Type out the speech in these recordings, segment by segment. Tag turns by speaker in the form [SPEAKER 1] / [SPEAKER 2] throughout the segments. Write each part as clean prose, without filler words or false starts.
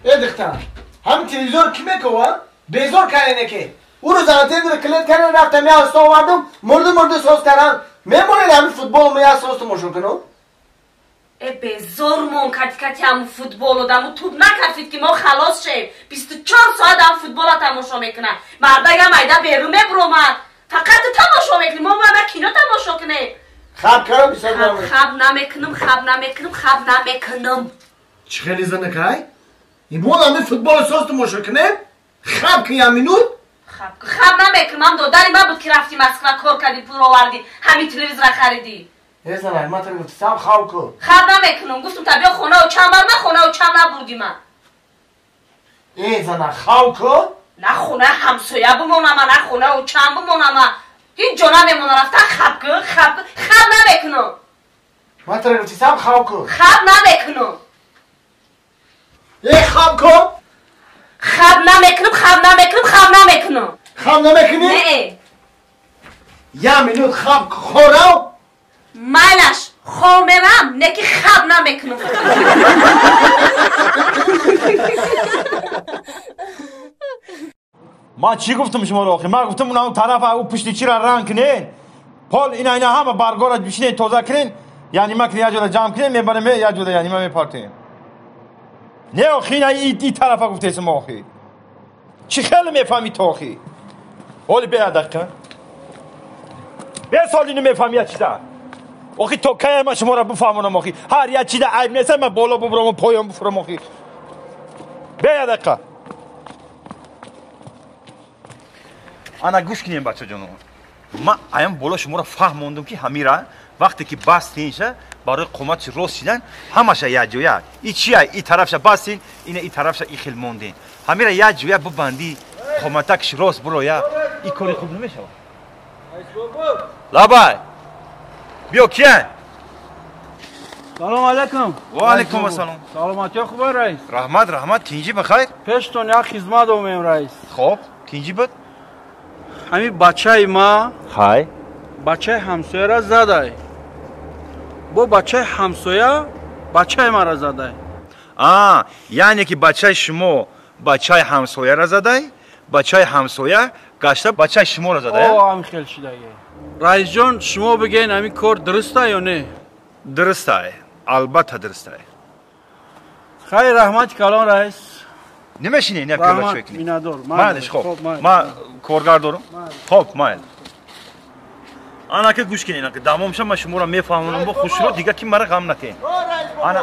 [SPEAKER 1] Э духтар, ҳам телевизор ки мекова? Безор карене ки. Ӯ рӯз антенро клет карен рафтам я уста овардум, мурду мурду соз каран. Мемонед ҳами футбол мо я соз тамошо кунам?
[SPEAKER 2] Э безор мон кати кати ҳаму футбол одаму туп накафид ки мо халос шем. 24 соат ҳам футбола тамошо мекунад. Мардагам айда берун мебуромад. Фақат тамошо мекунӣ, мо бояд кино тамошо кунем.
[SPEAKER 1] Хаб карам бисёр намекунам.
[SPEAKER 2] Хаб намекунам, хаб намекунам, хаб намекунам.
[SPEAKER 1] Чӣ хеле занакай? Имон ҳами футбол соз тамошо кунем? Хаб ки я минут?
[SPEAKER 2] Хаб хаб намекунам. Додари ман буд ки рафти Москва кор кардӣ, пул овардӣ, ҳамин телевизора харидӣ.
[SPEAKER 1] Э занак, ман ту гуфтам хаб ку.
[SPEAKER 2] Хаб намекунам. Гуфтам та биё хона чам бар, ман хона чам набурдӣ ман.
[SPEAKER 1] Э занак, хаб ку?
[SPEAKER 2] На хона ҳамсоя бимонам, на хона чам бимонам. Ҳеҷ ҷо намемонам, рафтан хаб ку, хаб ку, хаб намекунам.
[SPEAKER 1] Ман ту гуфтам хаб ку.
[SPEAKER 2] Хаб намекунам.
[SPEAKER 1] Э хаб ку?
[SPEAKER 2] Хаб намекунам, хаб намекунам, хаб намекунам.
[SPEAKER 1] Хаб намекунӣ?
[SPEAKER 2] Не.
[SPEAKER 1] Я минут хаб хӯрам?
[SPEAKER 2] Майлаш, хоб мерам, не ки хаб намекунам.
[SPEAKER 3] Ман чӣ гуфтам шуморо охир? Ман гуфтам он тараф ӯ пушти чиро ранг кунед. Пол ина ина ҳама баргоро бишинед тоза кунед, яъне ма як ҷода ҷамъ кунед, мебарем як ҷода, яъне ма мепартем. Не охи, ина и тарафа гуфтесам охи. Чӣ хеле мефаҳмӣ ту охи? Ҳоли бе дақиқа. Бе сол инو мефаҳмӣ як чиза. Охи то кай ман шуморо бифаҳмонам охи? Ҳар як чиза айб нест, ман боло бубурам ва поён бифурам охи. Бе як дақиқа. Ана гӯш кунем бачаҷоно. Ман аям боло шуморо фаҳмондум ки ҳамира вақте ки бастинша барои қоматши рост шидан ҳамаша якҷоя. И чия и тарафша бастин, ина и тарафша и хел мондин. Ҳамира якҷоя бибандӣ, қоматакш рост буроя, и кори хуб намешавад. Лабай. Биё киян?
[SPEAKER 4] Салом алейкум.
[SPEAKER 3] Ва алейкум ассалом.
[SPEAKER 4] Саломатиё хуб раис?
[SPEAKER 3] Раҳмат, раҳмат. Тинҷи бахайр?
[SPEAKER 4] Пештон як хизмат омем раис.
[SPEAKER 3] Хоб, тинҷи буд?
[SPEAKER 4] Ҳами бачаи ма
[SPEAKER 3] хай
[SPEAKER 4] бачаи ҳамсояра задай. Бо бачаи ҳамсоя бачаи мара задай.
[SPEAKER 3] А, яъне ки бачаи шумо бачаи ҳамсояра задай, бачаи ҳамсоя гашта бачаи шуморо задай?
[SPEAKER 4] О, ҳам хел шидаги. Раисҷон, шумо бигӯен ҳамин кор дуруста ё не?
[SPEAKER 3] Дурустай, албатта дурустай.
[SPEAKER 4] Хайр, раҳмати калон раис.
[SPEAKER 3] Намешинӣ, не пиёла чой кунӣ?
[SPEAKER 4] Миннатдор.
[SPEAKER 3] Майлиш, хоб. Ман коргар дорам. Хоб, майл. Ана ки гӯш кунед, ана ки дамом ша ман шуморо мефаҳмонам бо хушро, дига ки мара ғам натен. Ана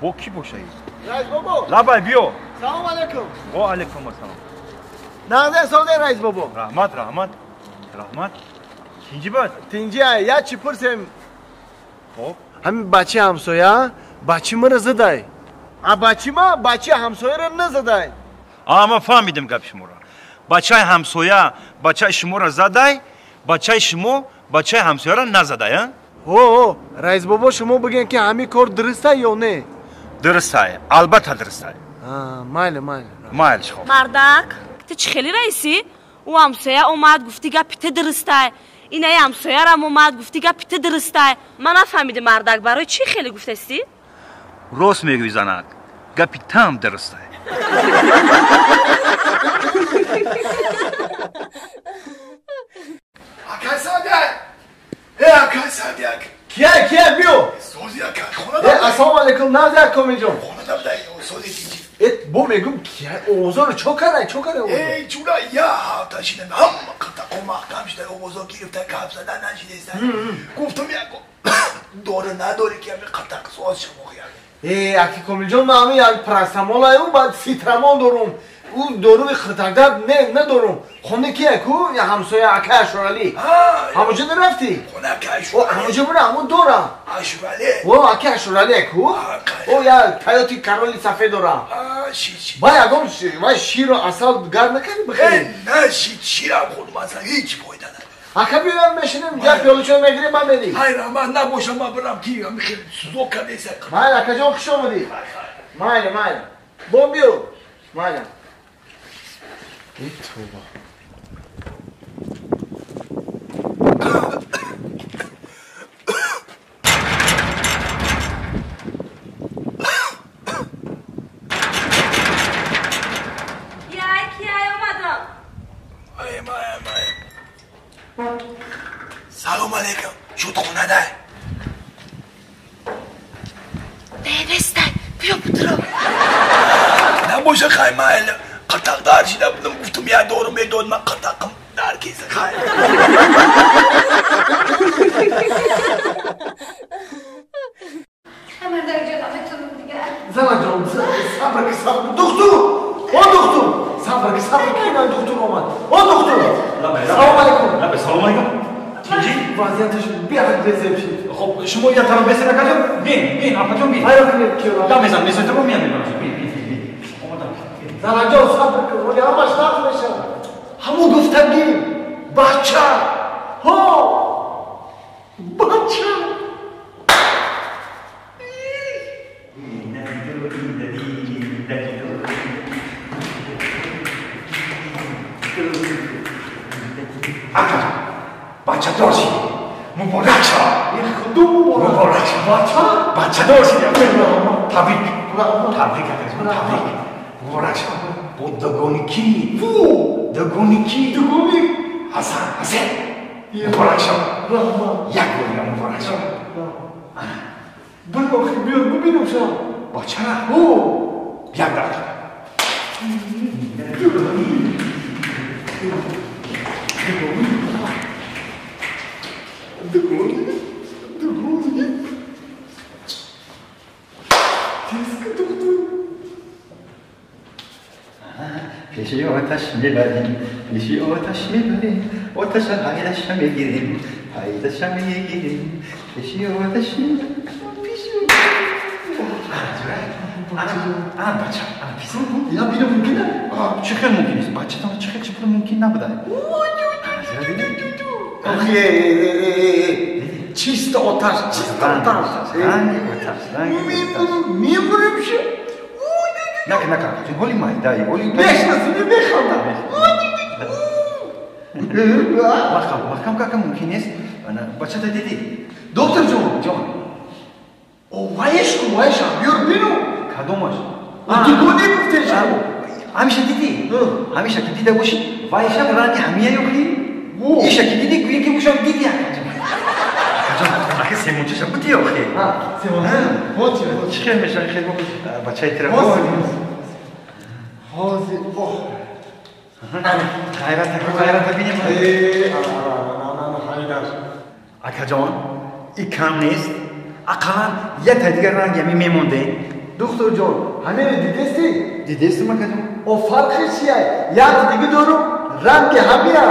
[SPEAKER 3] бо ки бошаи?
[SPEAKER 1] Раис бобо.
[SPEAKER 3] Лабай биё.
[SPEAKER 1] Салом алейкум.
[SPEAKER 3] Ва алейкум ассалом.
[SPEAKER 1] Нағзе солде раис бобо.
[SPEAKER 3] Раҳмат, раҳмат. Раҳмат. Тинҷи бад?
[SPEAKER 1] Тинҷи ай, я чӣ пурсем?
[SPEAKER 3] Хоб.
[SPEAKER 1] Ҳамин бачаи ҳамсоя бачи маро задай. А бачи ма бачаи ҳамсояро назадай.
[SPEAKER 3] А, ман фаҳмидам гапи шуморо. Бачаи ҳамсоя бачаи шуморо задай, бачаи шумо бачаи ҳамсояро назадай, а?
[SPEAKER 1] О, раис бобо, шумо бигӯен ки ҳамин кор дурустай ё не?
[SPEAKER 3] Дурустай, албатта дурустай.
[SPEAKER 1] Майли, майли.
[SPEAKER 3] Майлиш, хоб.
[SPEAKER 2] Мардак, ту чӣ хеле раисӣ? Ӯ ҳамсоя омад, гуфти гапи ту дурустай. Инаи ҳамсоярам омад, гуфти гапи ту дурустай. Ман нафаҳмидам мардак, барои чӣ хеле гуфтастӣ?
[SPEAKER 3] Рост мегӯӣ занак, гапи там дурустай.
[SPEAKER 5] Акай Садиак! Э, акай Садиак!
[SPEAKER 1] Кия, кия, биё!
[SPEAKER 5] Сози акай, хона дай!
[SPEAKER 1] Ассалому алейкум, назар Комилҷон.
[SPEAKER 5] Хона дай, дай, сози тинҷи.
[SPEAKER 1] Э, бо мегум кия, овозоро чо карай, чо карай овозо?
[SPEAKER 5] Э, чура, я ҳафта шидам, ҳама қитта маҳкам шида, овозо гирифта, каф зада нашидеста. Гуфтам як дора надори ки ҳами қиттақ соз шамо хияли.
[SPEAKER 1] Э, аки Комилҷон, ман ҳамин як парацетамол аю, баъд ситрамол дорум. Ӯ доруи хиртакдард не надорум. Хонаи кия ку? Я ҳамсоя акай Ашуралӣ. Ҳамонҷо нарафтӣ?
[SPEAKER 5] Хона акай Ашуралӣ.
[SPEAKER 1] Ҳамонҷо бура, ҳамон дора.
[SPEAKER 5] Ашуралӣ?
[SPEAKER 1] О, акай Ашуралӣ ку? О, я таёти кароли сафед дора. Вай ягон вай ширу асал гарм накардӣ бихӯрӣ?
[SPEAKER 5] На, ширам хӯрдум, аслан ҳеҷ фоида надорад.
[SPEAKER 1] Ака биёям мешинем, як пиёла чой мегирем, ман медиҳ.
[SPEAKER 5] Ҳай, раҳмат, набошам, ман бирам ки ҳамин хел сузок кардеса.
[SPEAKER 1] Майли, акаҷон, хуш омадӣ. Майли, майли. Бом биё. Майли. Эй тавба.
[SPEAKER 5] Набоша хай майли қиртақ дар шида будам гуфтам як дору медод ман қиртақам дар киса хай.
[SPEAKER 1] Зана ҷон, сабр ки, сабр. Духтур, о духтур, сабр ки, сабр ки, ман духтур омад. О духтур, салом алейкум.
[SPEAKER 3] Салом алейкум. Тинҷӣ?
[SPEAKER 1] Вазъияташ беҳад безеб шид.
[SPEAKER 3] Хоб, шумо як тараф бесед, акаҷон. Бин, бин, апаҷон, бин.
[SPEAKER 1] Ҳайрон кунед киро.
[SPEAKER 3] Дам мезан, месетро меям мебарам. Бин, бин, бин. Омадам.
[SPEAKER 1] Занаҷон, сабр кун, вале ҳамаш нақл мешавад. Ҳамун гуфтагӣ, бача, ҳо, бача.
[SPEAKER 3] Акаҷон, бачадор шидӣ. Муборак шавад.
[SPEAKER 1] Худо муборак.
[SPEAKER 3] Муборак шавад.
[SPEAKER 1] Бача?
[SPEAKER 3] Бачадор шидӣ. Табрик. Табрик, акаҷон, табрик. Муборак шавад. Бо дугоникӣ.
[SPEAKER 1] Фу!
[SPEAKER 3] Дугоникӣ.
[SPEAKER 1] Дугоник.
[SPEAKER 3] Ҳасан, Ҳасан. Муборак шавад.
[SPEAKER 1] Раҳмат.
[SPEAKER 3] Як бор муборак шавад.
[SPEAKER 1] Бир охи биёр бибинам шав.
[SPEAKER 3] Бачара?
[SPEAKER 1] О!
[SPEAKER 3] Як дақиқа.
[SPEAKER 1] Дугоник. Дугоник. Тезка, духтур.
[SPEAKER 3] Пеши оташ мебарем, пеши оташ мебарем, оташа ҳайдаша мегирем, ҳайдаша мегирем, пеши оташ мебарем, пеши. Ана бача, ана писар.
[SPEAKER 1] Я бинам мумкин?
[SPEAKER 3] Чӣ хел мумкин нест? Бачатон чӣ хел чӣ мумкин набуда?
[SPEAKER 1] Охи, чисто оташ, чисто оташ.
[SPEAKER 3] Ранги оташ, ранги оташ.
[SPEAKER 1] Мемурем ша.
[SPEAKER 3] Нака, нака, ҳоли майдаи, ҳоли.
[SPEAKER 1] Мешнасӣ, механдам.
[SPEAKER 3] Маҳкам, маҳкам кака мумкин нест. Ана бачата дидӣ?
[SPEAKER 1] Доктор ҷон.
[SPEAKER 3] Ҷон.
[SPEAKER 1] Оваеш ку, ваеша биёр бину.
[SPEAKER 3] Кадомаш?
[SPEAKER 1] Дугоне гуфтеш.
[SPEAKER 3] Ҳамеша дидӣ? Ҳамеша ки дида бошӣ, ваеша ранги ҳамия ёхӣ? Иша ки дидӣ, гӯё ки ушам дидӣ, акаҷон. Акаҷон, ака семончаша будӣ охи?
[SPEAKER 1] Семонча? Ҳоти,
[SPEAKER 3] чӣ хел мешавад хел бачаи тира?
[SPEAKER 1] Ҳозир. Оҳ.
[SPEAKER 3] Ғайрат, ғайрат бинем.
[SPEAKER 1] Ҳайдар.
[SPEAKER 3] Акаҷон, и кам нест. Ақаллан як та дигар ранги ҳамин мемонде.
[SPEAKER 1] Доктор ҷон, ҳамиро дидестӣ?
[SPEAKER 3] Дидестам, акаҷон.
[SPEAKER 1] О, фарқи чия? Як дига дорум, ранги ҳамия.